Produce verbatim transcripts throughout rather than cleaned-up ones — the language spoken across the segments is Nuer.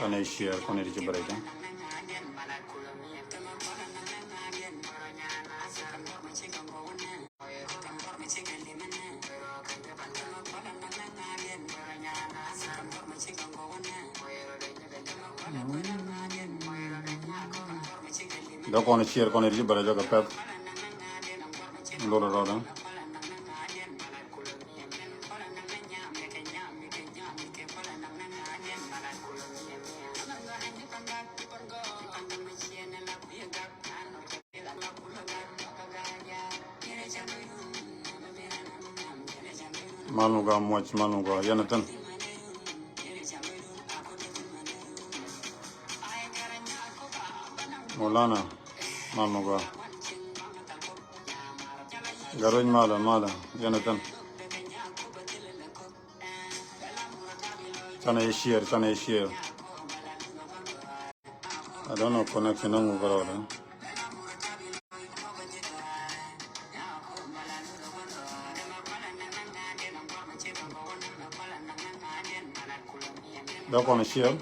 Kɔn ɛ share, kɔn ɛ di ci bɛ rɛy tɛ. Dee kɔn share, kɔn ri bɛ rɛ jɔkɛ pɛth. Lor rɔdɛ. Mal mi gɔaa muɔc, mal mi gɔaa, yɛn a thin. Molana, mal mi gɔaa. Garoc malɛ, malɛ, yɛn a thin. Canɛ share, canɛ share. I don't know connection nɔ ŋu bä rɔɔdɛ. Dee kɔn share.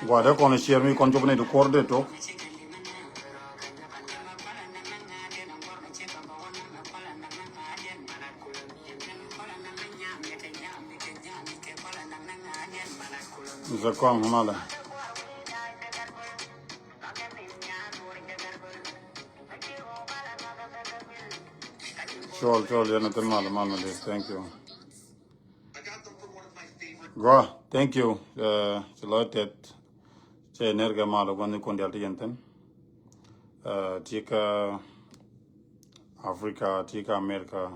Gua dee kɔn share mi kɔn cop ni di kuɔr dee tok. Misa kɔn malɛ. Cɔl, cɔl, yɛn a thin malɛ, malɛ, malɛ, thank you. Gua, thank you. Ci lɔc tɛt. Cɛ ner kɛ malɛ gua̱n ni kun dial ti yɛn thin. Ti kä Africa, ti kä America,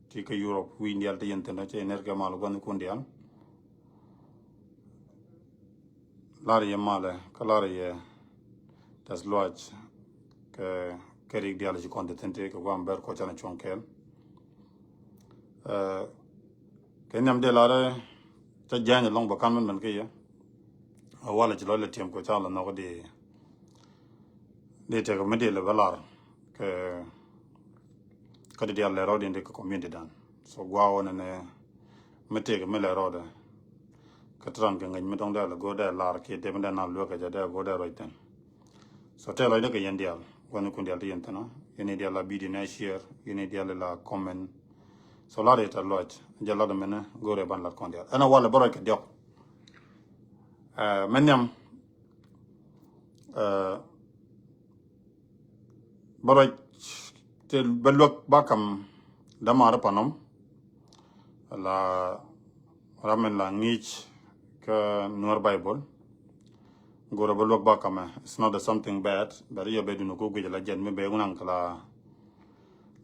ti kä Europe, wi̱i̱ dial ti yɛn thin. Cɛ ner kɛ malɛ gua̱n ni kun dial. Lar yɛ malɛ, kä lar yɛ tɛth luac kɛ, kɛ rik dial ci kɔn ti thin ti kɛ guam bɛr kɔ canɛ cuɔ̱ŋ kɛɛl. Kɛ nhiam dee lar cä jiany ɛlɔŋ bä kan mɛn mɛn kä yɛ. A walɛ ci lɔc lɛ tiɛm kɔ ca lɛ nhɔk di, di tɛk mi di lɛ bä lar kɛ, kä di dial lɛ rɔɔd in di kɛ community dan. So gua wä nɛ nɛ mi tëëk mi lɛ rɔɔdɛ. Kä ti ran kɛ ŋäc mi dɔ̱ŋ dee lɛ go̱o̱r dee lar kiɛ dee mi dee na lueek kɛ jɛ dee go̱o̱r dee ruac thi̱n. So tɛɛ lɔcdä kɛ yɛn diaal, wani kun diaal ti yɛn thi̱n ɔ. Yɛn i̱ diaal la video ni a share, yɛn i̱ diaal la comment. So lar yɛ tɛth luac jɛ lat mɛnɛ go̱o̱r ɛ ban lat kɔn diaal. Ɛn a walɛ bä ruac kɛ diɔk. Mɛ nhiam, bä ruac ti bä luäk ba kam dämaari panɔm. La ram in la ŋi̱i̱c kä Nuer Bible. Go̱rɛ bä luäk ba kamɛ. It's not a something bad. Bɛ ri yɔ bɛ duni ku guic la jɛn mi bɛ wun aŋ kɛ la,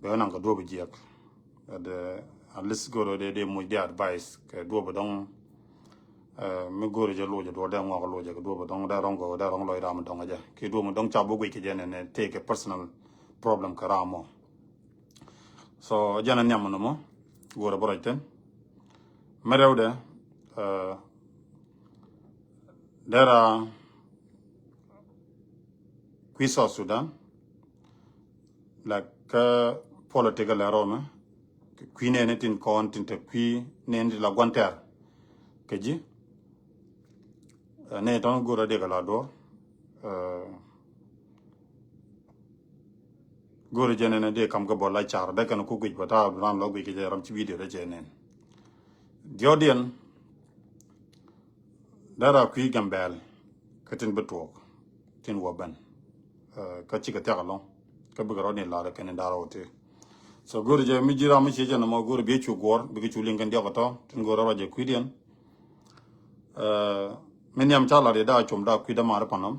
bɛ wun aŋ kɛ duɔp jiɛk. But at least go̱rɛ dee dee muc dee advice kɛ duɔp dɔŋ. Mi go̱rɛ jɛ luɔcɛ duɔp dee ŋuak luɔcɛ kɛ duɔp dɔŋ dee rɔŋ kɛ dee rɔŋ lɔc ram dɔŋ jɛ ki duɔp dɔŋ ca bä guic kɛ jɛ nɛ nɛ take a personal problem kɛ ram mɔ. So jɛn a nhiam nɔmɔ go̱rɛ bä rɔc thin. Mi rɛwdɛ dera kui̱ South Sudan. La kä politik lɛ rɔmɛ kui̱ nɛɛni tin kɔn tin te kui̱ nɛɛni tin la gua̱n tɛr kɛ ji̱. Nɛ tɔn go̱rɛ dee kɛ la duɔr. Go̱rɛ jɛ nɛn dee kam kɛ bɔl la car dee kɛn ku guic bä ta̱a̱ duran lɔ guic kɛ jɛ ram ci video dee jɛ nɛn. Diɔ̱diɛn dee ra kui̱ Gambɛl kä tin bi tuɔɔk tin wä ben. Kä cikɛ thiak alɔŋ kä bikɛ rɔ ni lar kɛn in da̱r rɔ ti. So go̱rɛ jɛ mi ji̱ ram mi cie jɛ nɔmɔ go̱rɛ bi cu guɔ̱r bikɛ cu liŋ kɛn diɔk tɔ tin go̱rɛ rɔ jɛ kui̱diɛn. Mi nhiam ca lar yɛ daa com daa kui̱ dämaari panɔm.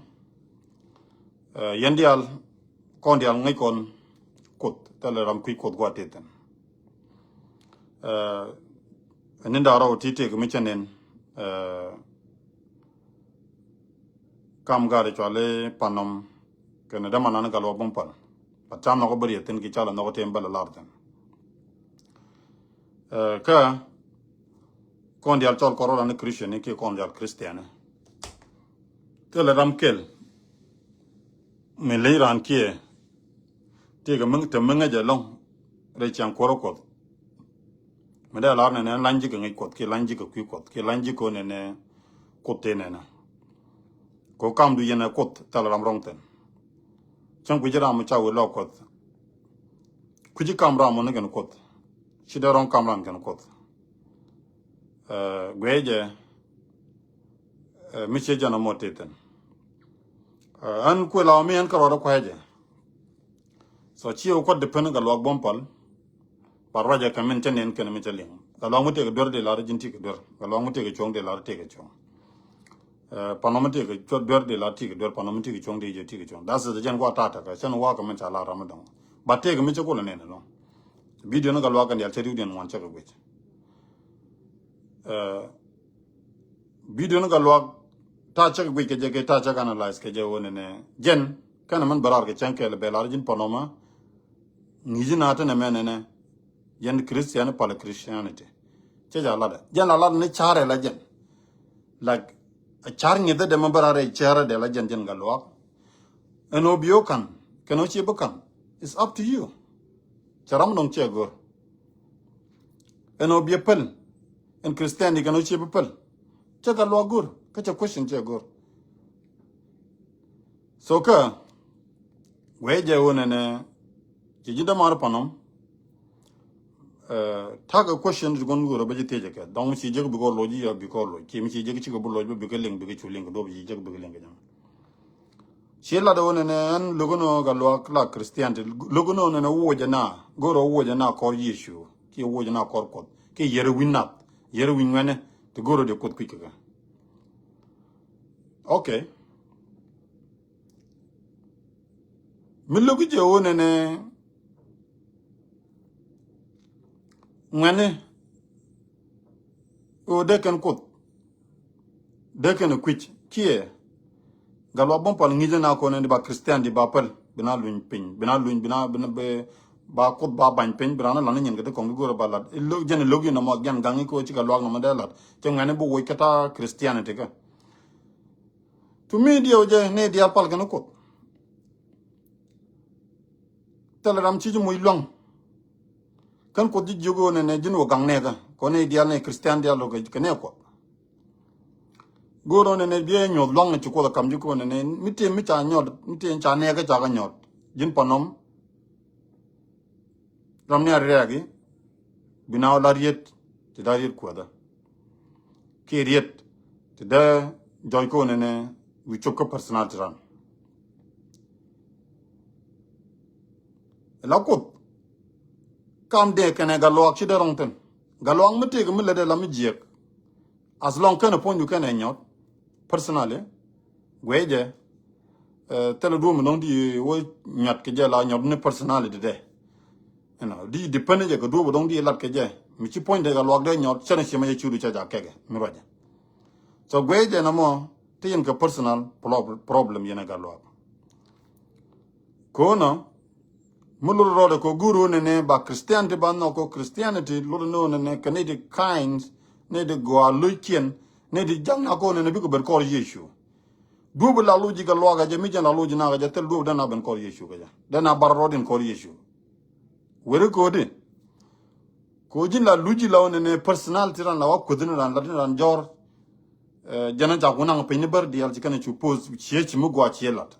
Yɛn diaal kɔn diaal ŋäc kɔn Kuoth thilɛ ram kui̱ Kuoth gua̱a̱th tëë thi̱n. Ni da̱ŋ rɛw ti tëëk mi cä nɛn kam gaat cuali panɔm kɛnɛ däman nan gal wä bum pal. But ca nhɔk bä riet thi̱n ki ca lɛ nhɔk tëë bä lɛ lar thi̱n. Kä Kɔn diaal cɔl kɔn rɔ ran ni Christian ni kiɛ kɔn diaal Christian ni. Thilɛ ram kɛl mi ley ran kiɛ. Tëëkɛ mi te mi ŋäc ɛlɔ̱ŋ rɛy ciaŋ kuɔrä Kuɔth. Mi dee lar nɛnɛ lany ji̱ kɛ ŋäc Kuɔth kiɛ lany ji̱ kɛ kui̱ Kuɔth kiɛ lany ji̱ kɛ nɛnɛ Kuoth tëë nɛnɛ. Kɛ kamdu yɛn ɛ Kuoth thilɛ ram rɔ̱ŋ thi̱n. Cäŋ kui̱ci ram mi ca wee lɔɔk Kuɔth. Kui̱ci kam ram mɔ ni kɛn Kuoth. Ci dee rɔ̱ŋ kam ram kɛn Kuoth. Ɛ, guiɛ jɛ, ɛ, mi ciɛ jɛn ɛmɔ tëë thi̱n. Ɛ, ɛn kuɛ la mi ɛn kärɔɔdɛ kuɛ jɛ. So ci wä kuɔth depend Gatluak Buɔ̱m Pal. Ba ruacɛ kɛ min cä nɛn kɛn mi cä liŋ. Gatluak mi tëëkɛ duer dee lar ji̱n tëëkɛ duer. Gatluak mi tëëkɛ cuɔ̱ŋ dee lar tëëkɛ cuɔ̱ŋ. Ɛ, pan nɔmɔ tëëkɛ cuɔ̱t duer dee lar tëëkɛ duer, pan nɔmɔ tëëkɛ cuɔ̱ŋ dee jɛ tëëkɛ cuɔ̱ŋ. That's it, jɛn kua ta̱a̱ ta̱a̱ kɛ cɛn wakɛ mi ca lar ram mi dɔ̱ŋ. Ba tëëkɛ mi cä kulɛ nɛn ɛlɔ̱ŋ. Video ni Gatluak kɛn diaal cä riwdiɛn ŋuan cä kɛ guic. Ɛ, video ni Gatluak ta̱a̱ cä kɛ guic kɛ jɛ kɛ ta̱a̱ cä kɛ analyze kɛ jɛ wä nɛnɛ. Jɛn kɛn min bɛ raar kɛ cäŋ kɛɛl bɛ lar ji̱n pan nɔmɔ. Ŋi̱i̱c na te nɛmɛ nɛnɛ. Yɛn Christian pal Christianity. Cɛ jɛ a latdɛ. Jɛn la lat ni carɛ la jɛn. Like, a car ŋi̱th dɛ mɛ bä rarɛ carɛ dɛ la jɛn jɛn Gatluak. Ɛn ɔ bi ɔ ka̱n kɛn ɔ cie bi ka̱n. It's up to you. Cɛ ram dɔŋ cɛ go̱r. Ɛn ɔ bi ɛ päl. Ɛn Christianity kɛn ɔ cie bi päl. Cɛ Gatluak go̱r kä cɛ question cɛ go̱r. So kä wee jɛ wä nɛnɛ. Ci ji̱ dämaar panɔm. Ɛ, ta̱kɛ question ti gɔn wurɛ bä ji̱ thiecɛ kɛ dɔŋ mi ci jek bikɔ loc ji̱ yɔ bikɔ loc ci mi ci jek cikɛ bi loc bä bikɛ liŋ bikɛ cu liŋ kɛ duɔp ci jek bikɛ liŋ kɛ jam. Ci lat wä nɛnɛ ɛn lo̱k nɔ Gatluak la Christianity lo̱k nɔ nɛnɛ wuɔcɛ na go̱rɛ wuɔcɛ na kɔr Yecu kiɛ wuɔcɛ na kɔr Kuɔth kiɛ yɛrɛ wi̱n nath yɛrɛ wi̱n ŋuɛnɛ ti go̱rɛ dee Kuoth kui̱ kɛ kɛ. Okay. Mi lo̱k jɛ wä nɛnɛ ŋuɛni ɣöö dee kɛn Kuoth dee kɛn kui̱c kiɛ Gatluak Buɔ̱m Pal ŋi̱cä na kɔn ni ba Christian di ba päl bi na luny piny bi na luny bi na bi na bi ba Kuoth ba bany piny bi raan lan ni nyin kɛ ti kɔŋ di go̱o̱r ba lat. Jɛn lo̱k yi nɔmɔ jɛn gaŋ i̱ kɛ ɣöö ci Gatluak nɔmɔ dee lat cɛ ŋuɛni bi woc kɛ ta Christianity kä. To me diɛw jɛ ni diaal pal kɛn Kuoth. Thilɛ ram ci ji̱ muc lua̱ŋ. Kän Kuoth ji̱ jiök ɣöö nɛnɛ ji̱n wä gaŋ nɛɛkä kɛ ɣöö nɛy diaal nɛy Christian diaal lo̱k kɛ nɛy Kuɔth. Go̱o̱r ɣöö nɛnɛ biɛ nyuɔ̱th lua̱ŋ ci Kuoth ɛ kam ji̱ kɛ ɣöö nɛnɛ mi tëë mi ca nyɔt mi tëë ca nɛɛkä ca kɛ nyɔt ji̱n panɔm. Ram ni a riɛk i̱ bi na wä la riet ti da riet kuäthä. Kiɛ riet ti dee jɔc ko̱n ɛnɛ wi̱i̱ cop kä personality ran. La Kuoth kam dee kɛnɛ Gatluak ci dee rɔŋ thi̱n. Gatluak mi tëëk mi lätdɛ la mi jiɛk. As long kɛnɛ puɔ̱nydu kɛnɛ nyɔt personally. Guɛ jɛ thilɛ duɔ̱ɔ̱p mi dɔ̱ŋ di wä nyɔt kɛ jɛ la nyɔt ni personality dɛ. You know, di depend jɛ kɛ duɔ̱ɔ̱p dɔ̱ŋ di lat kɛ jɛ mi ci puɔ̱ny dee Gatluak dee nyɔt cɛn ciɛ ma jɛ cudu cɛ jak kɛkɛ mi ruacɛ. So guɛ jɛ na mɔ ti yɛn kɛ personal problem yɛn a Gatluak. Ko̱nɔ mi lur rɔɔdɛ kɛ gur wä nɛnɛ ba Christianity ba nhɔk kɛ Christianity lur ni wä nɛnɛ kɛ ni di kind ni di gɔaa lo̱ckiɛn ni di jaŋ na kɛ wä nɛnɛ bikɛ ben kɔr Yecu. Duɔ̱p bi la lo̱c ji̱ Gatluak kɛ jɛ mi jɛn la lo̱c ji̱ na kɛ jɛ thil duɔ̱p dɛn a ben kɔr Yecu kɛ jɛ dɛn a bar rɔɔd in kɔr Yecu. Weri ko̱di ko̱ ji̱n la luc ji̱ la wä nɛnɛ personality ran la wa kueth ni ran lat ni ran jɔr. Jɛn a ca ku naŋ piny ni bär diaal ci kɛn a cu post ciɛ ci mi gua ciɛ lat.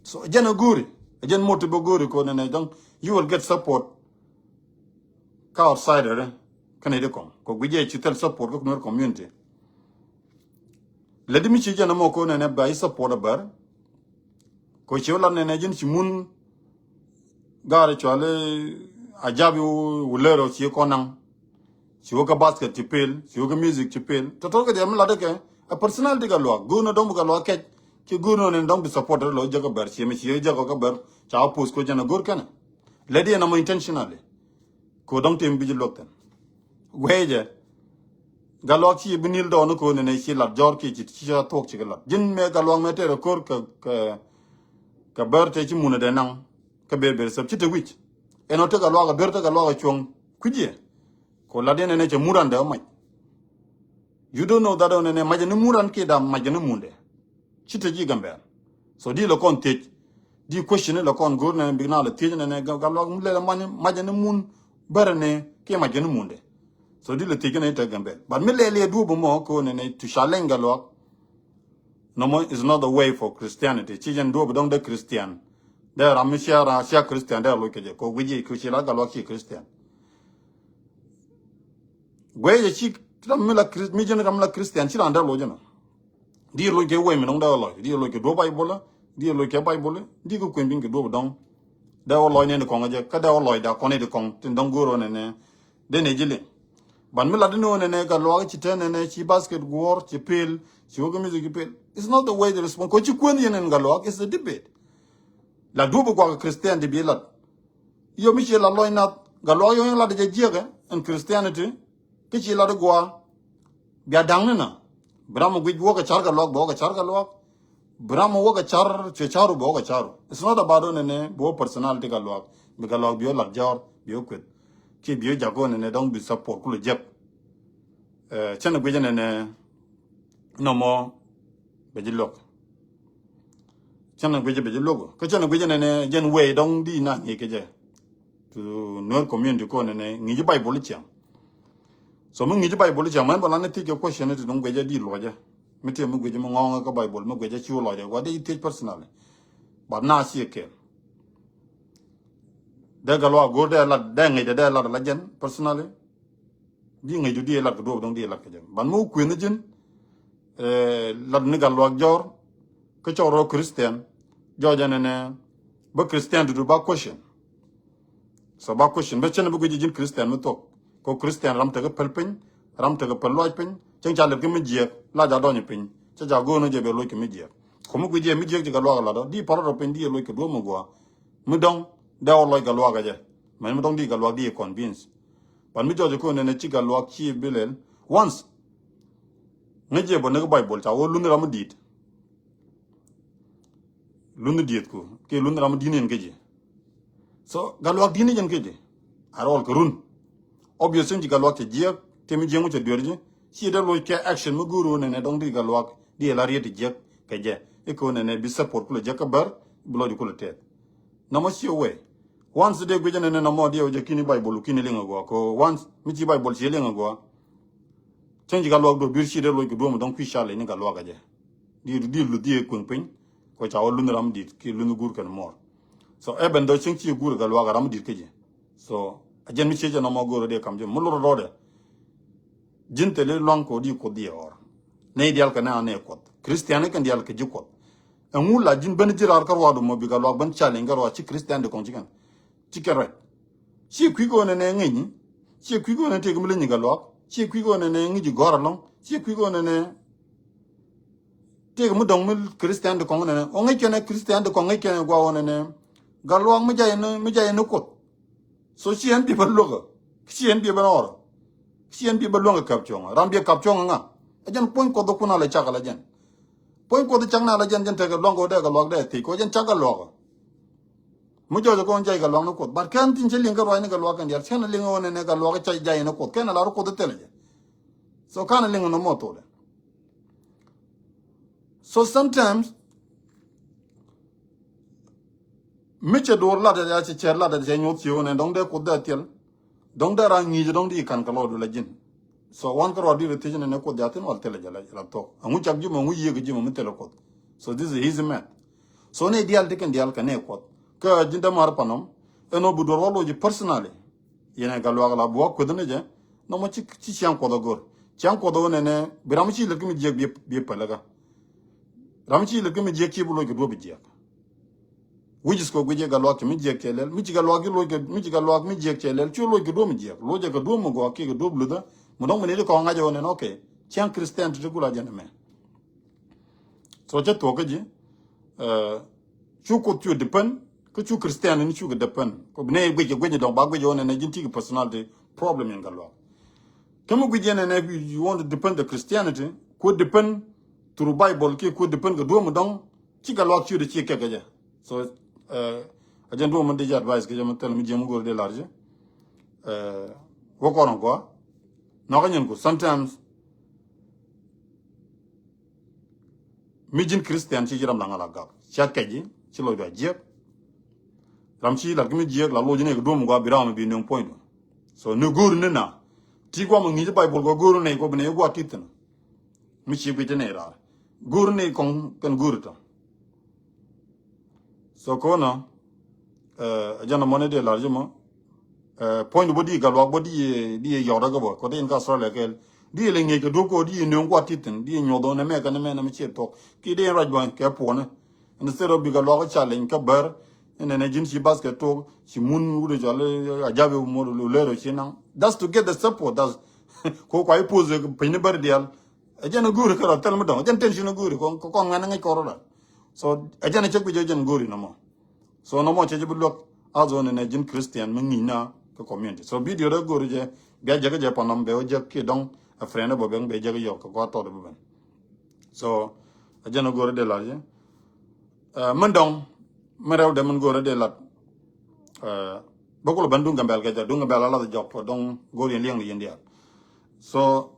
So jɛn a go̱ri a jɛn mot ti bä go̱ri ko̱ nɛnɛ dɔŋ you will get support. Ka outsider kɛn a di kɔŋ ko̱ gui jɛ ci thil support kä Nuer community. Lɛ di mi ci jɛn a mɔ ko̱ nɛnɛ ba yi support a bär. Ko̱ ci wä lat nɛnɛ ji̱n ci mun gaari cuali a jab yi wä lär ɔ ci kɔn naŋ. Ci wä kä basket ci pel ci wä kä music ci pel tɔtɔr kɛ diɛ mi lat kɛ a personality Gatluak go̱o̱r nɔ dɔŋ bi Gatluak kɛc. Ci go̱o̱r nɔ nɛn dɔŋ bi support rɛ lɔ jɛ kä bär ci mi ci jɛ jɛ kɔ kä bär ca wä post ko̱ jɛn a go̱o̱r kɛnɛ. Lɛ di ɛn a mɔ intentionally. Ko̱ dɔ̱ŋ tim bi ji̱ luäk thi̱n. Guɛy jɛ Gatluak ci bi nil dɔɔni ko̱ nɛnɛ ci lat jɔr kiɛ ci ci ca thuɔk ci kɛ lat ji̱n mɛ Gatluak mɛ tɛrɛ ko̱r kɛ kɛ kɛ bär tɛ ci munɛ dɛ naŋ. Kɛ ber ber sɛp ci te wi̱c ɛn ɔ te Gatluak ɛ ber te Gatluak ɛ cuɔ̱ŋ kui̱c yɛ. Ko̱ lat yɛn ɛn ɛ cɛ murandɛ ɔ mac. You don't know that ɔ nɛnɛ macɛ ni mun ran kiɛ da macɛ ni mundɛ. Ci te ji̱ Gambɛl. So di lɛ kɔn thiec. Di question lɛ kɔn go̱r nɛnɛ bik na lɛ thiec nɛnɛ Gatluak mi lɛ mani macɛ ni mun bärɛ ni kiɛ macɛ ni mundɛ. So di lɛ thiec kɛnɛ te Gambɛl. But mi lɛ lɛ duɔ̱p mɔ ko nɛnɛ to challenge Gatluak. Nɔmɔ is not the way for Christianity. Ci jɛn duɔ̱p dɔ̱ŋ dee Christian. Dee ram mi cia ra cia Christian dee loc kɛ jɛ ko wi̱c i̱ ko ci la Gatluak ci Christian. Guey jɛ ci ram mi la Chris- mi jɛn ram mi la Christian ci ran dee loc jɛ nɔ. Di loc kɛ wey mi dɔ̱ŋ dee wä lɔc di loc kɛ duɔ̱p Bible di loc kɛ Bible di kɛ kueny piny kɛ duɔ̱p dɔ̱ŋ. Dee wä lɔc nɛn di kɔŋ jɛ kä dee wä lɔc da kɔn di kɔŋ tin dɔ̱ŋ go̱o̱r wä nɛnɛ. Dee nɛ ji̱ liŋ. Ban mi lat ni wä nɛnɛ Gatluak ci te nɛnɛ ci basket guɔ̱ɔ̱r ci pel ci wä kɛ music ci pel. It's not the way the response ko ci kuën yɛn ɛn Gatluak is a debate. La duɔ̱p guak Christian di bi lat. Yɔ mi ci la lɔc nath Gatluak yɔ yɛn lat jɛ jiɛkɛ ɛn Christianity. Kä ci lat guak. Bia da̱ŋ ni na. Bi ram mi guic bi wä kɛ car Gatluak bi wä kɛ car Gatluak. Bi ram mi wä kɛ car cɛ caru bi wä kɛ caru. It's not about ɔ nɛnɛ bi wä personality Gatluak. Bi Gatluak bi wä lat jɔr bi wä kueth. Kiɛ bi wä jak ɔ nɛnɛ dɔ̱ŋ bi support kulɛ jek. Cɛn guic ɔ nɛnɛ nɔmɔ bɛ ji̱ luäk. Cɛn guic ɔ bɛ ji̱ luäk kä cɛn guic ɔ nɛnɛ jɛn wey dɔ̱ŋ di na ŋi̱i̱c kɛ jɛ. To Nuer community ko nɛnɛ ŋi̱i̱c Bible ciaŋ. So mi ŋi̱i̱c Bible ciaŋ mɛn bä lan ni thiec kɛ question ti duŋ guic ɔ di luɔcɛ. Mi tiɛ mi guic mi ŋɔŋ kä Bible mi guic ɔ ci wä lɔcɛ wa dee thiec personally. But na ci kɛl. Dee Gatluak go̱o̱r dee lat dee ŋi̱i̱c dee lat la jɛn personally. Di ŋäcdu di lat kɛ duɔ̱p dɔ̱ŋ di lat kɛ jɛ ban mi wä kuëth ni ji̱n. Lat ni Gatluak jɔr kä cɔr rɔ Christian. Jɔc ɛn ɛnɛ bä Christian dudu ba question. So ba question bä cɛn bä guic ji̱n Christian mi thuɔ̱k. Kɛ Christian ram tekɛ päl piny ram tekɛ päl luac piny cäŋ ca lɛt kɛ mi jiɛk la ja dɔny piny cä ja go̱o̱n jɛ bɛ loc kɛ mi jiɛk. Kɛ mi guic jɛ mi jiɛk ci Gatluak lat ɔ di parɔ rɔ piny di loc kɛ duɔ̱p mi gua̱a̱. Mi dɔ̱ŋ dee wä lɔc Gatluak kɛ jɛ. Mɛn mi dɔ̱ŋ di Gatluak di convince. But mi jɔc ko̱n nɛnɛ ci Gatluak ci bi lɛl. Once ŋäc jɛ bä ni kä Bible ca wä lunh ram mi di̱i̱t. Lunh di̱i̱t ku kiɛ lunh ram mi di̱i̱t ni jɛn kä ji̱. So Gatluak di̱i̱t ni jɛn kä ji̱. A rɔɔl kɛ run. Obvious cin ci Gatluak cɛ jiɛk tëë mi jiɛk ŋu cɛ dueer ji̱. Ci dee loc kɛ action mi go̱o̱r wä nɛnɛ dɔ̱ŋ di Gatluak di la riet ti jiɛk kɛ jɛ. I̱ ko̱n nɛnɛ bi support kulɛ jiɛk kä bär bi lɔc kulɛ tɛth. Nɔmɔ ci wee. Once dee guic nɛnɛ nɔmɔ diɛ wä jɛ kini Bible kini liŋ agua ko once mi ci Bible ci liŋ agua. Cäŋ ci Gatluak duɔ̱p dui̱r ci dee loc kɛ duɔ̱m dɔ̱ŋ kui̱ ca lec ni Gatluak a jɛ. Di di luth di kueŋ piny. Kɔ ca wä lunh ram dit ki lunh gur kɛn mɔr. So even though cäŋ ci gur Gatluak a ram dit kä jɛ. So a jɛn mi ci jɛ nɔmɔ go̱o̱r dee kam jɛ mi lor rɔdɛ. Ji̱n thil i̱ luaŋ kɛ ɣöö di Kuoth diɛ ɣɔr. Nɛy diaal kɛ nɛ a nɛ Kuoth. Christian kɛn diaal kɛ ji̱ Kuoth. Ɛŋu la ji̱n ben ji̱ raar kä ruaadu mɔ bi Gatluak ben challenge kä ruaad ci Christian di kɔŋ ci kɛn. Ci kɛn rɛc. Ci kui̱ kɛ ɣöö nɛnɛ ŋi̱ny. Ci kui̱ kɛ ɣöö nɛnɛ tëëk mi leny ni Gatluak. Ci kui̱ kɛ ɣöö nɛnɛ ŋi̱ci gɔ̱r ɛlɔ̱ŋ. Ci kui̱ kɛ ɣöö nɛnɛ tëëk mi dɔ̱ŋ mi Christian di kɔŋ nɛnɛ ɔ ŋäc kɛn ɛ Christian di kɔŋ ŋäc kɛn ɛ gua̱a̱ ɣöö nɛnɛ Gatluak mi jay ni mi jay ni Kuoth. So ci ɛn bi bä luäk ɛ ci ɛn bi bä nɔɔr. Ci ɛn bi bä luäŋ ɛ kap cuɔ̱ŋ ram bi kap cuɔ̱ŋ ɛ ŋa. Ɛ jɛn puɔ̱ny Kuɔth ɛ kun a lɛ cak ɛ lɛ jɛn. Puɔ̱ny Kuɔth ɛ cak na lɛ jɛn jɛn tekɛ luaŋ kɛ wä dee Gatluak dee thiec kɛ wä jɛn cak Gatluak ɛ. Mi jɔɔc ɛ kɔn jay Gatluak ni Kuoth but kɛn tin cä liŋ kä ruac ni Gatluak kɛn diaal cä kɛn liŋ ɛ wä nɛnɛ Gatluak ɛ cay jay ni Kuoth kɛn ɛ lar Kuoth ɛ thilɛ jɛ. So ka̱n ɛ liŋ ɛ nɔmɔ thokdɛ. So sometimes mi cɛ duɔ̱ɔ̱r lat ya cɛ cɛɛr lat cɛ nyuɔth cië wä nɛ dɔ̱ŋ dee Kuoth dee thil. Dɔ̱ŋ dee ran ŋi̱i̱c dɔ̱ŋ di ka̱n kɛ lɔɔdu la ji̱n. So wan kä ruɔɔd di rɛ thiec nɛ nɛ Kuoth ja thin wal thilɛ jɛ la thok ɛŋu cak ji̱ mɔ ɛŋu yiëë kɛ ji̱ mɔ mi thilɛ Kuoth. So this is easy math. So nɛ diaal ti kɛn diaal kɛ nɛ Kuoth kä ji̱n dämaar panɔm. Ɛn ɔ bi duɔ̱ɔ̱r wä loc ji̱ personally. Yɛn ɛ Gatluak la bi wä kueth ni jɛ. Nɔmɔ ci ci ciaŋ Kuɔth ɛ go̱r ciaŋ Kuɔth ɛ wä nɛnɛ bi ram ci lät kä mi jiɛk bi päl ɛ kä. Ram ci lät kä mi jiɛk ci bi loc kɛ duɔ̱p bi jiɛk. Which is kɛ guic ɛ Gatluak ci mi jiɛk cɛ lɛl mi ci Gatluak ci loc kɛ mi ci Gatluak mi jiɛk cɛ lɛl ci loc kɛ duɔ̱p mi jiɛk loc ɛ kɛ duɔ̱p mi gɔaa kiɛ kɛ duɔ̱p luthä. Mi dɔ̱ŋ mi ni di kɔŋ ŋa̱c ɛ wä nɛn okay. Ciaŋ Christian ti ti gula jɛn ɛmɛ. So cä thuɔ̱k kä ji̱. Cu Kuoth cu depend kä cu Christian ni cu kɛ depend kɛ bi ne guic kɛ guic ni dɔ̱ŋ ba guic ɛ wä nɛn ɛ ji̱n ti kɛ personality problem yɛn Gatluak. Kä mi guic yɛn ɛn ɛ you want to depend the Christianity ku depend through Bible kiɛ ku depend kɛ duɔ̱m dɔ̱ŋ. Ci Gatluak ciöt ci kɛk kɛ jɛ. So a jɛn duɔ̱m mi di jɛ advice kɛ jɛ mi thil mi jiɛm mi go̱r di lar jɛ. Wä kɔn kɔa nɔkä nyin ku sometimes Mi ji̱n Christian ci ji̱ ram la ŋa la gak. Cia kɛc ji̱, ci lɔcdu a jiɛk. Ram ci lat kä mi jiɛk la loc ni kɛ duɔ̱m gua bi ram mi bi nöŋ puɔ̱nydu. So ni go̱o̱ri ni na. Ti gua mi ŋi̱i̱c Baibol gua go̱o̱ri ni kɔ bi ni gua tithin. Mi ci guic ti ni rar. Go̱o̱ri ni kɔŋ kɛn go̱o̱ri tɔ. So kona, eh, a jana mɔni di lar jima. Eh, point bɔ di gal wak bɔ di, di yɔda ga bɔ. Kɔ di in ka Australia kel. Di le ŋiɛ ke duko di ne ngwa titin, di nyodho ne me ka ne me na me chie tok. Ki di raj bɔ ke pone. Instead of bi gal wak challenge ka ber. Ene ne jin chi basket tok, chi mun wude jale, ajabe mo lo lero chi nang. That's to get the support. That's ko kwa i pose pe ne ber dial. A jana guri ka ra tel me dong. A jana tension guri ko, ko ŋan ngai koro da. So a jana chek bi jɛ jɛn go̱o̱ri nɔmɔ. So nɔmɔ cɛ jɛ bi luäk a zone nɛ ji̱n Christian mi ŋi̱i̱c na kɛ community. So video rɛ go̱o̱ri jɛ bia jɛ kɛ jɛ panɔm bɛ wä jɛ kiɛ dɔŋ a friend bɔ bɛ bɛ jɛ kɛ yɔk kɛ gɔaa tɔt bi ben. So a jɛn a go̱o̱ri dee lat jɛ. Eh, min dɔŋ min rɛw dee min go̱o̱ri dee lat. Eh, bä kulɛ ben duŋ Gambɛl kɛ jɛ, duŋ Gambɛl a lath jɔk kɛ dɔŋ go̱o̱ri yɛn liɛŋ ni yɛn diaal. So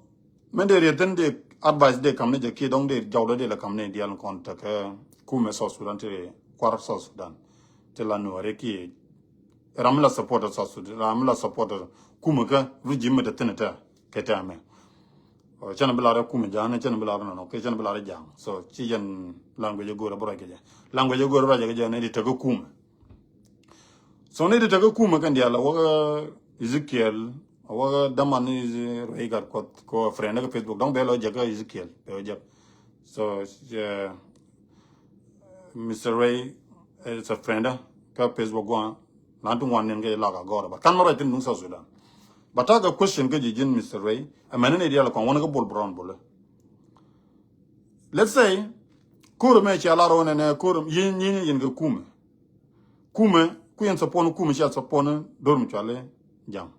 min dee riet thin dee advice dee kam ni jɛ kiɛ dɔŋ dee jɔwdɛ dee la kam ni diaal kɔn tekɛ kumɛ South Sudan ti kuar South Sudan ti la nuɔri kiɛ ram mi la support South Sudan, ram mi la support kumɛ kä regime mi te thin te kɛ tɛmɛ. Cɛn bi lar kumɛ ja̱a̱n, cɛn bi lar nɔnɔ kɛ cɛn bi lar ja̱a̱n. So ci yɛn language go̱o̱rɛ bä rɔc kɛ jɛ, language go̱o̱rɛ bä rɔc kɛ jɛ ni di tekɛ kumɛ. So ni di tekɛ kumɛ kɛn diaal a wäkä Ezekiel, a wäkä daman ni Ray Gatkuoth ko friend kä Facebook dɔŋ bɛ lɔ jɛ kä Ezekiel bɛ jɛ. So eh, Mister Ray is a friend kä Facebook guan. Lan ti ŋuan nin kɛ lak a gɔr ba kan ma rɔc tin nuŋ South Sudan. Ba tak a question kä ji̱ ji̱n Mister Ray. A mɛn ni diaal kɔn wan kä Bol Brown Bol. Let's say, kor mɛ cia lar wä nɛnɛ kor yin yin yin kɛ kumɛ. Kumɛ, ku yɛn support kumɛ cia support dor mi cuali jam.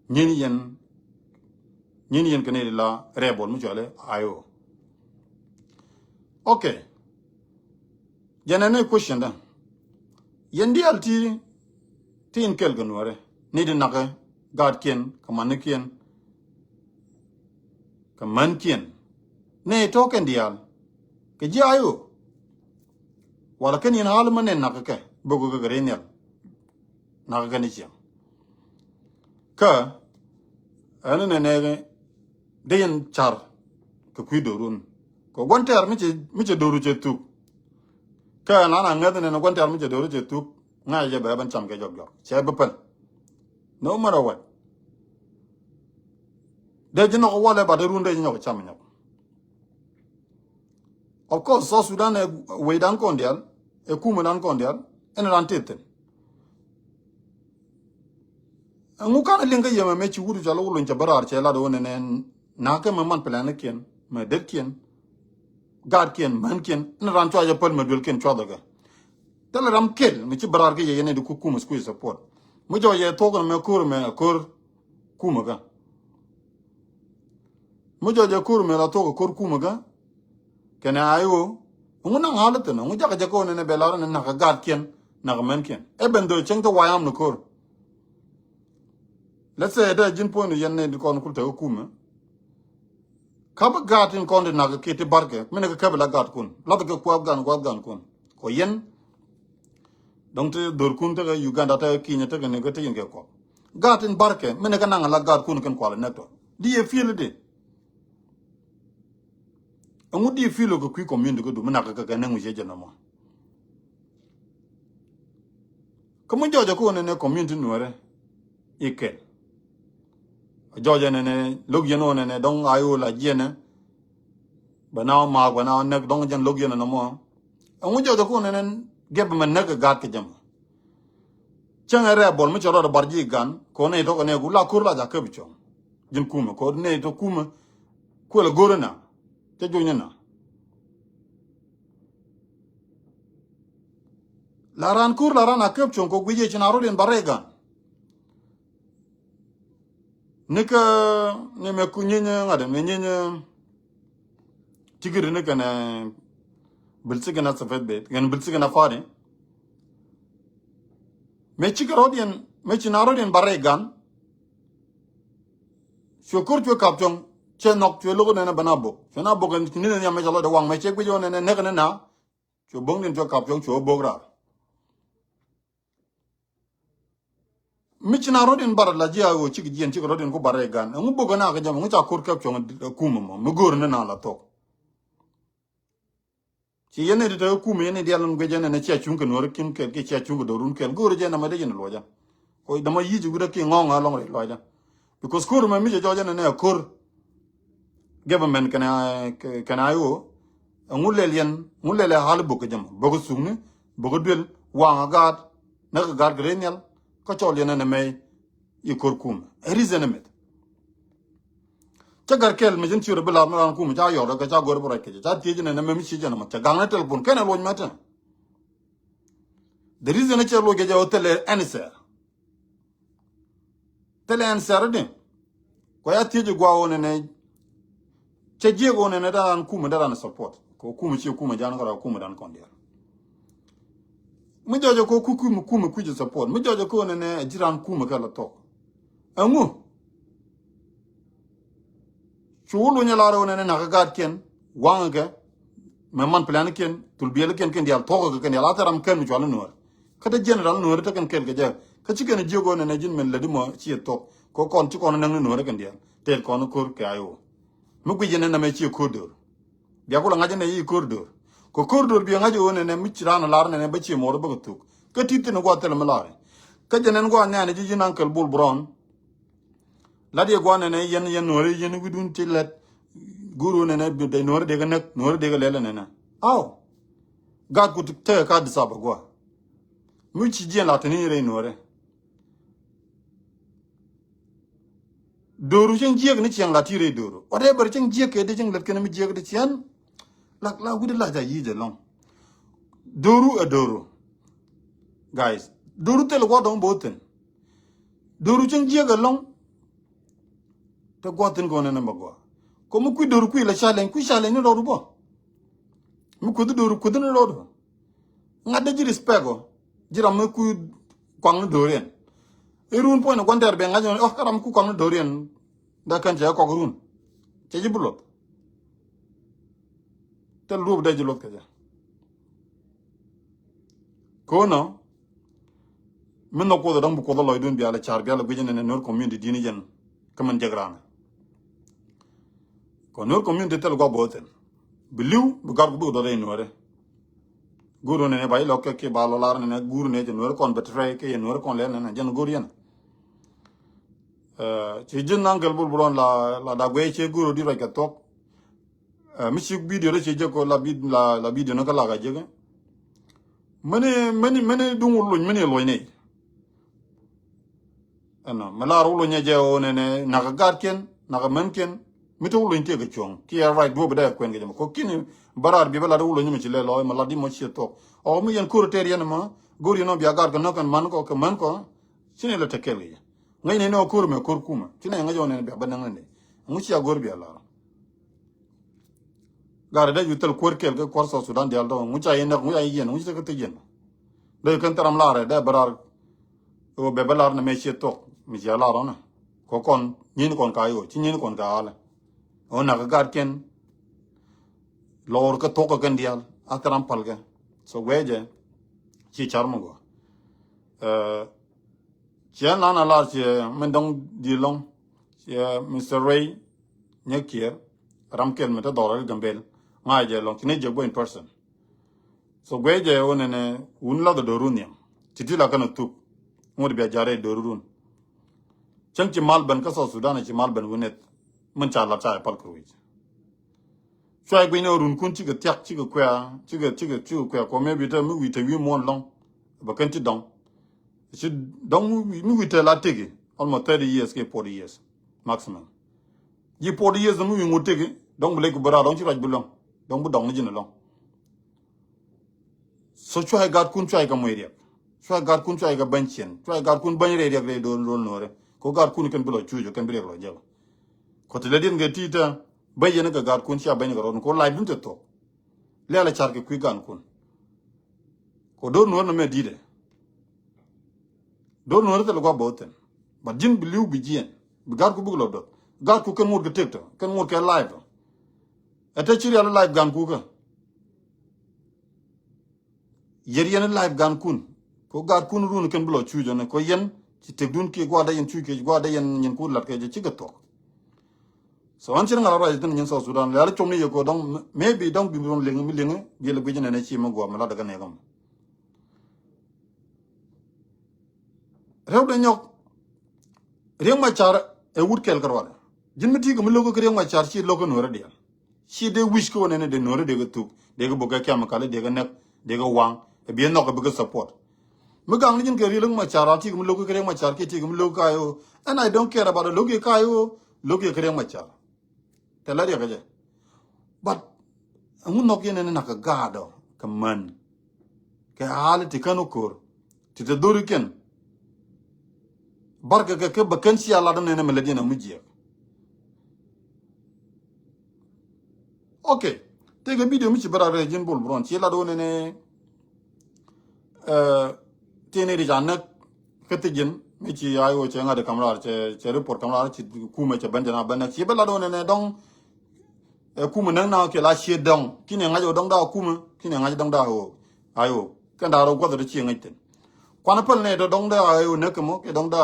Nyin yɛn, nyin yɛn kɛ ni la rebel mi cuali ayo. Okay. Jɛn ɛn ni question da. Yɛn diaal ti, ti in kɛl kɛ nuɔrɛ. Ni di nakɛ gaatkiɛn, kɛ manikiɛn, kɛ mänkiɛn. Ni tɔ̱ kɛn diaal. Kɛ ji̱ ayo. Wala kɛn yɛn hal mɛ ni nakɛ kɛ. Bok kɛ kɛ ri nhial. Nakɛ kɛ ni ciɛŋ. Kä ɛn nɛ nɛ dee yɛn car kɛ kui̱ do̱run. Kɛ gua̱n tɛɛr mi cɛ, mi cɛ do̱ru cɛ thuk. Kä ɛn an a ŋäth nɛ nɛ gua̱n tɛɛr mi cɛ do̱ru cɛ thuk. Ŋa̱c jɛ bɛ ben cam kɛ jɔk jɔk. Cɛ bi päl. No matter what. Dee ji̱ nɔk walɛ bat run dee ji̱ nyɔk cam nyɔk. Of course, South Sudan ɛ wecdan kɔn diaal, ɛ kumɛdan kɔn diaal, ɛn ran teth thi̱n. Ɛŋu kan liŋ kä yɛmɛ mëë ci wut cɔl wä luny cɛ bä raar cɛ lat wä nɛnɛ na̱a̱kä mɛ man plɛnikiɛn, mɛ detkiɛn, gaatkiɛn, mänkiɛn, ɛn ran cua jɛ päl mɛ duelkiɛn cua dhɔkɛ. Thilɛ ram kel mi ci bä raar kä yɛ yɛn ɛ di ku kumɛ squeeze support. Mi jɔɔc yɛ thuɔk mɛ ko̱r mɛ ko̱r kumɛ kä. Mi jɔɔc jɛ ko̱r mëë la thuɔk ɛ ko̱r kumɛ kä. Kɛnɛ a i̱ ɣöö ɛŋu naŋ ɣa̱l ithin ɛŋu jakä jɛ ko̱r nɛnɛ bɛ lar ni nakä gaatkiɛn nakä mänkiɛn. Ɛ ben dhöö cäŋ te wayam ni ko̱r. Let's say dee ji̱n puɔ̱ny ni yɛn ni kɔn kul te kä kumɛ. Ka̱pä gaat in kɔn ti nakä kiɛ ti barkɛ mi ni kä käpɛ la gaatkun lath kɛ kuath gan kuath gankun. Kɔ yɛn dɔ̱ŋ ti dhorkun tekɛ Uganda tekɛ Kenya tekɛ ni kä te yin kɛ kɔk. Gaat in barkɛ mi ni kä naŋ la gaatkun kɛn kual nɛk tɔ. Di yɛ feel di. Ɛŋu di feel kɛ kui̱ community kä du mi nak kɛ kɛ nɛŋ wi̱cɛ jɛ nɔmɔ. Kä mi jɔɔcɛ kä wä nɛnɛ community nuɛrɛ i̱ kɛl. Jɔɔcɛ nɛnɛ lo̱k yɛn wä nɛnɛ dɔ̱ŋ a i̱ wä la jiɛnɛ. Bɛ na wä maak bɛ na wä nɛk dɔ̱ŋ jɛn lo̱k yɛn nɔmɔ. Ɛŋu jɔɔcɛ kä wä nɛnɛ gɛp mɛ nɛk kɛ gaat kɛ jɛ mɔ. Cäŋ ɛ rɛɛ bɔl mi cɛ rɔɔdɛ bar ji̱ gan kɛ wä nɛy tɔ̱ kɛ nɛy ku la ko̱r la jakä bi cɔŋ. Ji̱n kumɛ kɛ wä nɛy tɔ̱ kumɛ kuɛl go̱rä na. Cɛ junyä na. La raan ko̱r la raan a käp cuɔ̱ŋ kɛ guic yɛ ci na rot in ba rɛy gan. Nikä ni mɛ ku nyinyɛ ŋa̱t mɛ nyinyɛ. Cikiri ni kɛnɛ bil sikɛn a sɛfɛt bet kɛn bil sikɛn a fari. Mɛ cikɛ rot in mɛ ci na rot in ba rɛy gan. Cuɛ ko̱r cuɛ kap cuɔ̱ŋ Cɛ nhɔk cuɛ lo̱k nɛnɛ bɛ na bok. Cuɛ na bok ni nɛ nhiam mɛ cɛ lɔcdɛ waŋ mɛ cɛ guic ɣöö nɛnɛ näk ni na. Cuɛ bo̱ŋ din cuɛ kap cuɔ̱ŋ cuɛ wä bok raar. Mi ci na rɔ̱t in bar la ji̱ a ɣöö cik jiɛn cik rɔ̱t in ku bar rɛy gan. Ɛŋu bok ɛ na kɛ jam ɛŋu ca ko̱r kɛp cuɔ̱ŋ ɛ kumɛ mɔ mi go̱o̱r ni na la thok. Ci yɛn ni ti te kum yɛn ni dial in guic yɛn ni cia cuŋ kɛ nuɔri kin kɛl ki cia cuŋ kɛ dorun kɛl go̱o̱ri jɛ namɛ dee jɛ ni luɔcɛ. Ko dama yic wi̱dä ki ŋɔŋ a lɔŋ rɛy luɔcɛ. Because ko̱r mɛ mi cɛ jɔɔcɛ ni nɛ ko̱r. Government kɛnɛ kɛnɛ ayo. Ŋu lɛl yɛn ŋu lɛl ɛ hal bok kɛ jɛ mɔ bok kɛ sukni bok kɛ duel waŋ a gaat. Nɛ kɛ gaat kɛ rɛy nhial kä cɔl yɛn ni mɛ. Yi ko̱r kum ɛ reason mɛth. Cä gɛr kɛl mi cin ciöt bi lar mi ran kum ca yɔr kɛ ca go̱r bi ruac kɛ ca thiec nɛ nɛ mɛ mi ci jɛn mɔ cɛ gaŋ nɛ telephone kɛnɛ luɔc mɛ tɛn. The reason cɛ luɔc kɛ jɛ wä thilɛ answer. Thilɛ answer di. Kɔ ya thiec gua wä nɛ nɛ. Cɛ jiɛk wä nɛ nɛ daran kum daran support kɔ kum ci kum jan kɔra kum dan kɔn diɛl. Mi jɔjɛ kɔ ku kum kum kuic support mi jɔjɛ kɔ nɛ nɛ jiran kum kɛ la thok. Ɛŋu. Cu wä luny ɛ lar ɣöö nɛnɛ nakä gaatkiɛn waŋkɛ. Mɛ man plɛnikiɛn thul biɛlikiɛn kɛn diaal thuɔ̱kɛ kɛ kɛn diaal a thɛr ram kɛn mi cual ni nuɔ̱ɔ̱r. Kä te general nuɔ̱ɔ̱r te kɛn kɛl kɛ jɛ kä ci kɛn jiök ɣöö nɛnɛ ji̱n mɛn lätdi mɔ ci ɛ thuɔ̱k kɛ kɔn ci kɔn näŋ ni nuɔ̱ɔ̱r kɛn diaal tɛt kɔn ko̱r kɛ a i̱ ɣöö mi guic yɛn nɛnɛ mɛ ci ɛ ko̱r döör. Bia kulɛ ŋa̱c ɛnɛ yi koridor. Kɛ koridor bia ŋa̱c ɛ ɣöö nɛnɛ mi ci raan ɛ lar nɛnɛ bä cie muɔɔr bä kɛ thuk. Kä ti̱t thi̱n ɛ gua̱a̱th thilɛ mi lar. Kä jɛ nɛn gua̱a̱th nɛɛnɛ ji̱ ji̱n Uncle Bull Brown. Lat yɛ gua̱a̱th nɛnɛ yɛn yɛn nuɔ̱ɔ̱ri yɛn wi̱dun ti lɛt. Go̱o̱r ɣöö nɛnɛ dee nuɔ̱ɔ̱ri dee kɛ näk nuɔ̱ɔ̱ri dee kɛ lɛl ɛ nɛnɛ. Aw. Gaat ku tekɛ ka disab ɛ gua̱a̱. Mi ci jiɛn la te ni rɛy nuɔ̱ɔ̱ri. Dööru cäŋ jiäk ni ciɛŋ la ti rɛy dööru. Whatever cäŋ jiäk kɛ di cäŋ lät kɛn mi jiäk di ciɛn. La la wi̱dɛ la ca yi̱i̱c ɛlɔ̱ŋ. Dööru ɛ dööru. Guys, dööru thil gua̱ dɔ̱ŋ bo̱o̱th thi̱n. Dööru cäŋ jiäk ɛlɔ̱ŋ. Te gua̱ thi̱n kɔn ɛn ɛmɛ gua̱. Kɔ mi kui̱ dööru kui̱ la challenge kui̱ challenge ni rɔɔdu bä. Mi kui̱dhi dööru kui̱dhi ni rɔɔdu. Ŋa̱t dee ji̱ respect ɔ ji̱ ram mi ku kuaŋni do̱riɛn. I̱ run puɔ̱ny ni gua̱n tɛɛr ben ŋa̱c ɔ kä ram ku kuaŋni do̱riɛn. Dee kɛn cɛ kɔk run cɛ ji̱ bi luɔth. Thil duɔ̱p dee ji̱ luɔth kɛ jɛ. Ko̱nɔ mi nhɔk kuoth ɛ dɔ̱ŋ bi kuoth ɛ lɔcdun bial ɛ ca̱r bial ɛ guic ɛn ɛn ɛ nuɔ̱r community di̱n ɛ jɛn. Kä min jek raan ɛ kɔ nuɔ̱r community thil gua̱ bo̱o̱th ɛn. Bi li̱w bi gat ku bikɛ dɔ̱t rɛy nuɔ̱ɔ̱ri. Go̱o̱r nɛnɛ ba ilɔk kɛ kiɛ ba lɔ lar nɛnɛ go̱o̱r nɛ jɛ nuɔ̱ɔ̱ri kɔn betray kɛ yɛ nuɔ̱ɔ̱ri kɔn lɛl nɛnɛ jɛn go̱o̱r yɛn. Ci ji̱n naŋ kɛl bul bulɔn la la da guɛy ci go̱o̱r di ruac kɛ thuɔ̱k. Mi ci video rɛ ci jek kɔ la video ni kä lak a jek. Mɛni mɛni mɛni duŋ wul luny mɛni luny ni. Ɛnɔ mi lar wulony ɛ jɛ ɣöö nɛnɛ nakä gaatkiɛn nakä mänkiɛn. Mi te wulony tiek kɛ cuɔ̱ŋ kiɛ right duɔ̱p dee kuɛn kɛ jɛ mɛ kɔ kini bä raar bi bä lat wulony mi ci lɛ lɔ mɛ lat di mɔ ciɛ thuɔk. Ɔ mi yɛn ko̱r tɛɛr yɛn mɔ go̱r yɛn ɔ bia gaat kɛ nɔk kɛn man kɔ kɛ män kɔ. Ci nɛ lɛ te kɛl kɛ jɛ ŋäc nɛ ni ɔ ko̱r mɛ ko̱r kumɛ ci nɛ ŋäc ɔ nɛn bia bä näŋ nɛ nɛ. Ŋu cia go̱r bia lar. Gat dee ju thil kuäär kɛl kä kuäär South Sudan dial tɔ ŋu ca yɛn näk ŋu ca yɛn ŋu ca kä thiec yɛn. Dee kɛn thil ram lar dee bä rar. Ɣöö bɛ bä lar nɛ mɛ ciɛ thuɔk mi cia lar ɔnɛ. Kɔ kɔn nyin kɔn ka yoc ci nyin kɔn ka alɛ. Ɣöö nak gat kɛn. Lɔɔr kä thuɔk kɛ kɛn dial a thil ram pal kɛ. So guɛ jɛ ci car mi gɔaa. Ciɛ nan a lar ciɛ min dɔŋ di lɔŋ. Ciɛ Mister Ray nyɛ kiɛɛr ram kɛl mi te dhɔr a Gambel. Ŋa̱c jɛ lɔŋ ci ni jɛ guɔ in person. So guɛ jɛ wä nɛnɛ wun lath a do̱ru nhiam ci ti la kɛn a thuk. Ŋut bia ja̱r rɛy do̱ru run. Cäŋ ci mal ben kä South Sudan ci mal ben wä nɛth. Min ca lat ca pal kɛ wi̱c. Cuay guic ni ɣä runkun cikɛ thiak cikɛ kuɛ̈ɛ̈ cikɛ cikɛ cikɛ kuɛ̈ɛ̈ kɔ maybe te mi wi̱i̱ te wi̱i̱ muɔ̱ɔ̱n lɔ̱ŋ. Bɛ kɛn ci dɔ̱ŋ ci dɔ̱ŋ mi wi̱i̱ te la teki almost thirty years kiɛ forty years maximum. Ji̱ forty years mi wi̱i̱ ŋut teki dɔ̱ŋ bi lec ku bi raar dɔ̱ŋ ci ruac bi lɔ̱ŋ dɔ̱ŋ bi dɔ̱ŋ ni ji̱n lɔ̱ŋ. So cuay gatkun cuay kɛ moc riɛk. Cuay gatkun cuay kɛ bäny ciɛn cuay gatkun bäny rɛy riɛk rɛy do̱l do̱l no̱o̱rɛ. Ko gatkun kɛn bi lɔ cuuc kɛn bi riɛk lɔ jɛk. Kɔ ti lɛ diɛn kɛ ti tɛ bäny yɛn kɛ gatkun cia bäny kɛ rɔɔdun ko life dun te thok. Lɛl a car kɛ kui̱ gankun. Kɔ do̱l no̱o̱rɛ nɛ mɛ di̱tɛ. Do̱l nuɔ̱ɔ̱ri thil gua̱ bo̱o̱th thi̱n. But ji̱n bi li̱w bi jiɛn bi ga̱r ku buk lɔ do̱th. Gaat ku kɛn ŋot kɛ tëk tɔ, kɛn ŋot kɛ live tɔ. Ɛ te ci rial live gan ku kä. Yɛr yɛn live gan kun. Ko gaat kun run kɛn bi lɔ cuc ɔnɛ. Ko yɛn ci tëk dun kiɛ gua̱dɛ yɛn cuc kiɛ gua̱dɛ yɛn nyin ku lat kɛ jɛ cikɛ thuɔk. So an cin ŋa̱l ruac thin nyin South Sudan. Lɛl com ni yɛ ko dɔŋ, maybe dɔŋ bi run liŋ mi liŋ bi lɛ guic nɛn ci mi guɔ mi lat dɛ kɛ nɛ kɔm. Rɛw dɛ nyɔk. Riek Machar ɛ wut kɛl kɛ rual. Ji̱n mi ti kɛ mi lo̱k kɛ Riek Machar ci lo̱k kɛ nuɔrɛ diɛl. Ci dee wi̱c kɛ wä nɛnɛ dee nuɔrɛ dee kɛ thuk, dee kɛ bok kɛ chemical, dee kɛ näk, dee kɛ waŋ, ɛ bi ɛ nhɔk ɛ bi kɛ support. Mi gaŋ ni ji̱n kɛ Riek Machar, a ti kɛ mi lo̱k kɛ Riek Machar kiɛ ti kɛ mi lo̱k kɛ I O. And I don't care about lo̱k kɛ I O, lo̱k kɛ Riek Machar. Tɛ la riɛk kɛ jɛ. But ɛŋu nhɔk yɛn ɛn nak kɛ gaat ɔ kɛ män kɛ hali ti kän ɔ ko̱r ti te dhori kɛn. Barkɛ kɛ kɛ bɛ kän cia lat ɔ nɛn ɛmɛ lät yɛn ɛmu jiɛk. Okay. Tëëkɛ video mi ci bä rat rɛy ji̱n Bol Bron ci lat ɔ nɛn ɛ. Ɛ, tini ri ca näk kä thi̱ji̱n mi ci I O cɛ ŋa̱t kam raar cɛ, cɛ report kam raar ci kumɛ cɛ ben jɛ na ben näk ci bä lat wä nɛnɛ dɔŋ. Ɛ, kumɛ näk na kɛ la ciet dɔŋ kinɛ ŋa̱c wä dɔŋ da kumɛ kinɛ ŋa̱c dɔŋ da I O. I O kɛn da rɔ guath rɔ ci ŋa̱c thin. Kuan päl nɛ dɔ dɔŋ da I O näk kɛ mɔ kɛ dɔŋ da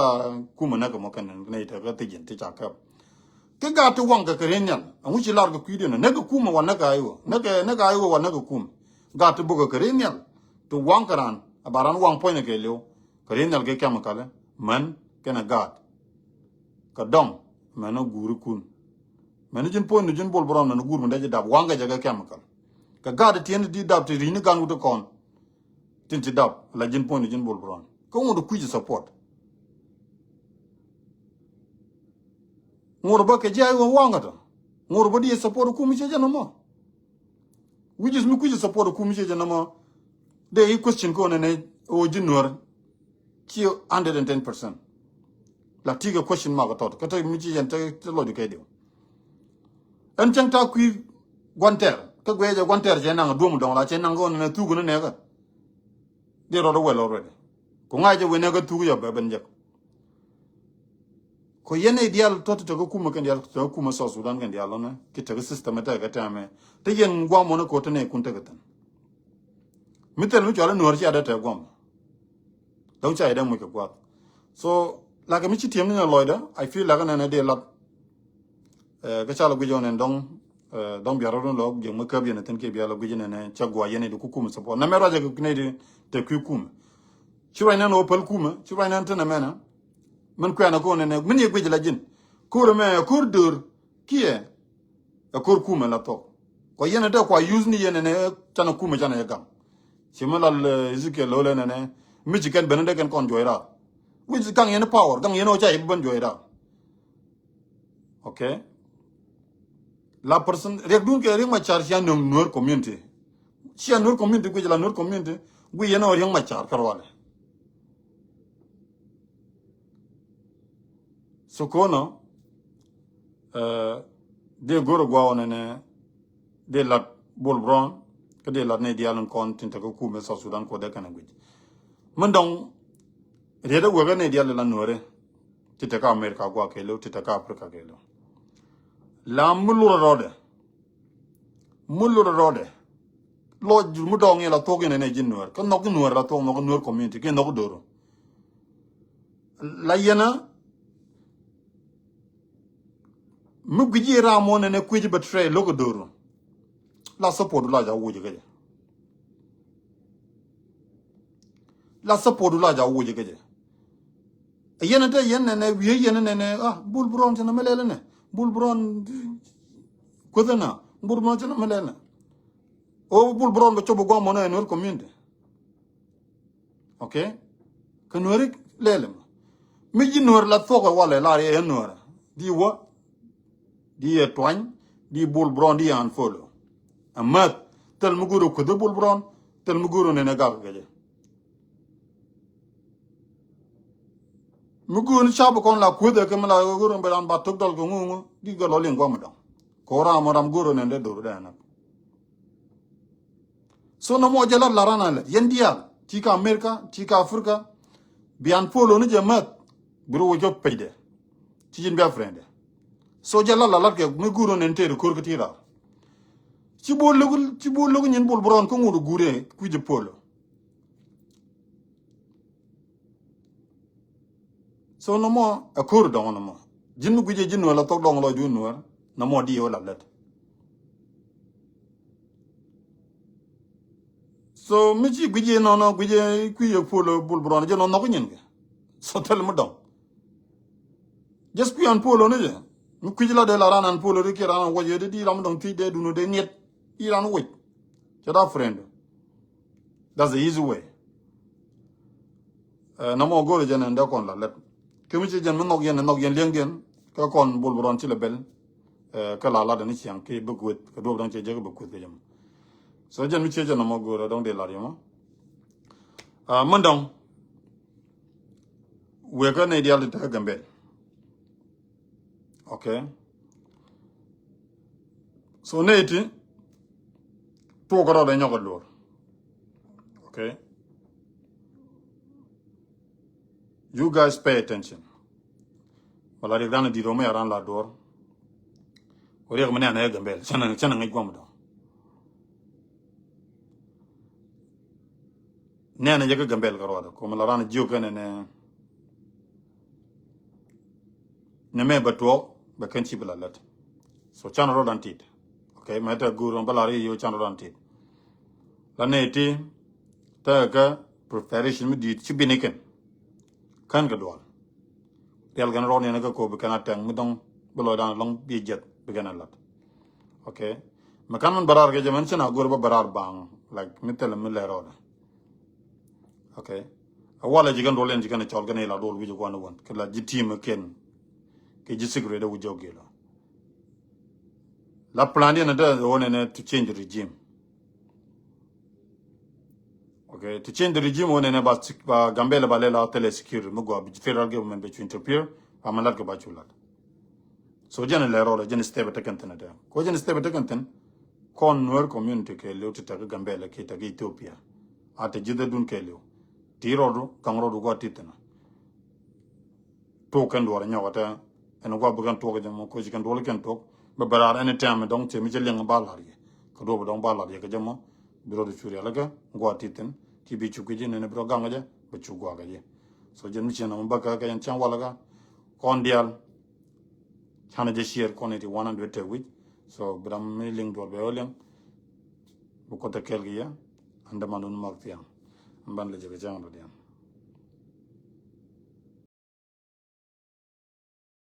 kumɛ näk kɛ mɔ kɛn nɛ tɛ kä thi̱ji̱n ti ca käp. Kä gaat ti waŋ kɛ kɛ ri nhial ɛŋu ci lar kɛ kui̱diɛn näk kɛ kumɛ wa näk I O näk kɛ, näk I O wa näk kɛ kumɛ. Gaat ti bukɛ kɛ ri nhial ti waŋ kɛ raan a ba raan waŋ puɔ̱nykɛ kɛ liw. Kɛ ri nhial kɛ chemical män kɛnɛ gaat. Kɛ dɔŋ mɛn a guuri kun. Mɛn ji̱n puɔ̱ny ni ji̱n Bol Bron mɛn guur mi dee ji̱ dap waŋ kɛ jɛ kɛ chemical. Kɛ gaat ti tiɛn ti dap ti ri̱c ni gan wut ti kɔn. Tin ti dap la ji̱n puɔ̱ny ni ji̱n Bol Bron kä ŋut kui̱c support. Ŋot bä kɛ ji̱ I O waŋ kä tɔ. Ŋot bä di support kum ci jɛ nɔmɔ. Which is mi kui̱c support kum ci jɛ nɔmɔ. Dee i̱ question kɔn ɛn ɛ ɣöö ji̱ nuɔr. Ci hundred and ten percent. La ti kɛ question mark tɔt kä te mi ci yɛn te, te lɔcdu kɛ diw. Ɛn cäŋ ta kui̱ guantɛr kä guɛcɛ guantɛr cɛ naŋ duɔm dɔŋ la cɛ naŋ kɔn ɛn ɛ thuk ni nɛɛkä. Di rɔt well already. Ku ŋa̱c jɛ wen ɛ kä thuk yɔ bɛ ben jek. Ko yɛn ɛ dial tɔt tɛ kä kumä kɛn dial tɛ kä kumä South Sudan kɛn dial lɔnɛ ki tɛ kä system ɛ tɛ kä tɛmɛ. Te yɛn guam mɔnɛ ko te nɛ kun tɛ kä thin. Mi thil mi cual ɛ nuɔr cia dee tɛ guam. Dɔŋ cia yɛ dee muc kɛ guath. So lakɛ mi ci tiɛm ni nɛ lɔcdä I feel lakɛ nɛn ɛ dee lat. Ɛ, kä ca lɛ guic ɣän ɛn dɔ̱ŋ, ɛ, dɔ̱ŋ biarä run lɔ jiɛk mi käp yɛn ɛ thi̱n kiɛ biarä lɔ guic ɛn ɛn ɛ cɛ gua̱a̱ yɛn ɛ di ku kumɛ support. Nɛ mɛ ruacɛ kɛ nɛ di te kui̱ kumɛ. Ci ruac nɛn ɣöö päl kumɛ, ci ruac nɛn thi̱n ɛmɛnɛ. Min kuɛn ɛ ko̱n ɛn ɛ, min yɛ guic la ji̱n. Ko̱r ɛmɛ ɛ ko̱r döör kiɛ ɛ ko̱r kumɛ la thok. Kɔ yɛn ɛ dee kua use ni yɛn ɛn ɛ canɛ kumɛ canɛ yɛ gaŋ. Ci mi lal, ɛ, Ezekiel lo̱l ɛn ɛn ɛ, mi ci kɛn ben ɛ dee kɛn kɔn juɔc raar. Wi̱c gaŋ yɛn power, gaŋ yɛn ɣöö ca yɛ bi ben juɔc raar. Okay. La person riɛk dun kɛ Riek Machar cia nöŋ Nuer community. Cia Nuer community guic la Nuer community guic yɛn ɔ Riek Machar kɛ rualɛ. So kono, eh, dee goro gua ɔ nɛnɛ dee lat Bol Bron kä dee lat ni dial in kɔn tin te kä kumɛ South Sudan ko dee kɛn a guic. Min dɔŋ riet a wek a ni dial in la Nuerɛ. Ti te kä America gua kɛ lo̱, ti te kä Africa kɛ lo̱. La mi lurɛ rɔɔdɛ. Mi lurɛ rɔɔdɛ. Lɔ mi dɔŋ in la thuɔk in a ni ji̱ Nuer. Kä nhɔk Nuer la thuɔk, nhɔk Nuer community kiɛ nhɔk do̱r. La yɛn a mi guic i̱ ram mɔ nɛnɛ kui̱c betray lo̱k do̱r. La support la ja wuc kä jɛ. La support la ja wuc kä jɛ. Yɛn te yɛn nɛnɛ wi̱i̱ yɛn nɛnɛ, ah, Bol Bron cɛ nɛ mɛ lɛl nɛ. Bol Bron kuäth na. Bol Bron cɛ nɛ mɛ lɛl nɛ. O Bol Bron bɛ cop guam mɔnɛ Nuer community. Okay? Kä Nueri lɛl mɔ. Mi ji̱ Nuer la thuɔk ɛ walɛ la yɛ Nuer. Di wä. Di yɛ tuany. Di Bol Bron di yɛ unfollow. Ɛ mäth. Thil mi go̱o̱r ɛ kuäth Bol Bron. Thil mi go̱o̱r ɛ nɛnɛ gak kɛ jɛ. Mi go̱o̱r ni cap kɔn la kuäth ɛ kɛ mi la go̱o̱r ɛ bɛ ran ba tok dɔl kɛ ŋuŋu. Di gɛ lɔ liŋ guam dɔŋ. Kɛ wä ram ɔ ram go̱o̱r ɛ nɛn dee do̱r dee nɛn. So nɔmɔ jɛ lat laran a lɛ yɛn diaal ti kä America ti kä Africa. Bi unfollow ni jɛ mäth. Bi ru wä jɔp pecdɛ. Ci ji̱n bia friend dɛ. So jɛ la la lat kɛ mi guur ɔ nɛn tëër ko̱r kä ti raar. Ci bo̱o̱ lo̱k, ci bo̱o̱ lo̱k nyin Bol Bron kä ŋut guur ɛ kui̱c ɛ Polo. So nɔmɔ ɛ ko̱r dɔŋ nɔmɔ. Ji̱n mi gui̱c ɛ ji̱ Nuäär la thok dɔŋ lɔ juun Nuäär nɔmɔ di ɣä la lät. So mi ci gui̱c ɛ nɔnɔ gui̱c ɛ kui̱ ɛ Polo Bol Bron jɛ nɔ nhɔk nyin kɛ. So thil mi dɔŋ. Just kui̱ an Polo ni jɛ. Mi kui̱c la dee la ran an Polo di kiɛ ran an wä jɛ di di ram mi dɔŋ thiec dee dun dee ŋiɛt. Iran wic. Cɛ da friend. That's the easy way. Ɛ, na mɔ go̱o̱r jɛn ɛn dee kɔn la lɛt. Kɛ mi ci jɛn mi nhɔk yɛn, nhɔk yɛn liɛŋdiɛn. Kä kɔn Bol Bron ci lɛ bɛl. Ɛ, kä la lat ni ciaŋ ki bi kueth. Kä duɔp dɔŋ cɛ jɛ kä bi kueth kɛ jɛ mɔ. So jɛn mi ci jɛn na mɔ go̱o̱r dɔŋ dee lat yɛ mɔ. Ɛ, mɛn dɔŋ. Wëë kä nɛy diaal ti te kä Gambel. Okay. So nɛy ti tuɔɔk rɔɔdɛ nyɔk a luɔr. Okay. You guys pay attention. Wala riɛk dan a di̱t ɔ mi a ran la duɔr. Wä riɛk mi nɛn a yɛ Gambel. Cɛn a, cɛn a ŋäc guam dɔ. Nɛn a jɛ kä Gambel kä ruɔdɛ. Kum la ran a jiök kɛn nɛ. Nɛ mɛ bɛ tuɔɔk bɛ kɛn ci bi la lät. So can rɔɔdan tit. Okay, mɛ tɛ guur bä la ri yo can rɔɔdan tit. La nɛ ti tɛ kɛ preparation mi di̱i̱t ci bini kɛn. Kɛn kɛ dual. Riɛl kɛn rɔɔd ni kɛ ko bi kɛn a tɛŋ mi dɔŋ bi lɔcdan lɔŋ bi jɛth bi kɛn a lat. Okay. Mɛ kan min bɛ raar kɛ jɛ mɛn cin a go̱r bä bɛ raar baŋ, like, mi thilɛ mi lɛ rɔɔdɛ. Okay. A walɛ ji̱ kɛn duɔl yɛn ji̱ kɛn a cɔl kɛn a ila duɔl wi̱c a guan a wän kɛ la ji̱ team a kɛn. Kɛ ji̱ secret a wi̱c jɔk gilɔ. La plan yɛn a dee ɣän ɛn to change the regime. Okay, to change the regime ɣän ɛn ba, ba Gambel ba lɛ la thilɛ security mi gua bi federal government bi cu interfere. Ba mi lat kɛ ba cu lat. So jɛn lɛ rɔɔdɛ jɛn step a tekɛn thin a dee. Ko jɛn step a tekɛn thin. Kɔn Nuer community kɛ liw ti tek Gambel ki tek Ethiopia. A te ji̱ dhɛ dun kɛ liw. Ti rɔɔdu gaŋ rɔɔdu gua ti thin a. Tuɔk kɛn duɔr nyɔk tɛ. Ɛn gua bi kɛn tuɔk jɛ mɔ ko ci kɛn duɔl kɛn tuɔk. Bɛ bɛ raar ɛn tɛm dɔŋ cɛ mi cɛ liŋ ba lar yɛ. Kɛ duɔr bi dɔŋ ba lar yɛ kɛ jɛ mɔ. Bi rɔɔdu cu rial kɛ gua ti thin. Ti bi cuk kɛ jɛ nɛn bi rɔ gaŋ kɛ jɛ. Bi cuk gua kɛ jɛ. So jɛn mi cɛ nɔmɔ bä kɛ kɛ yɛn cɛn walɛ kɛ. Kɔn dial. Canɛ jɛ share kɔn iti one hundred te wi̱c. So bi ram mi liŋ duɔl bɛ wä liŋ. Bi kuɔth te kɛl kɛ yɛ. An däman dun mak thiaŋ. An ban lɛ jɛ kɛ cäŋ rɔ diaŋ.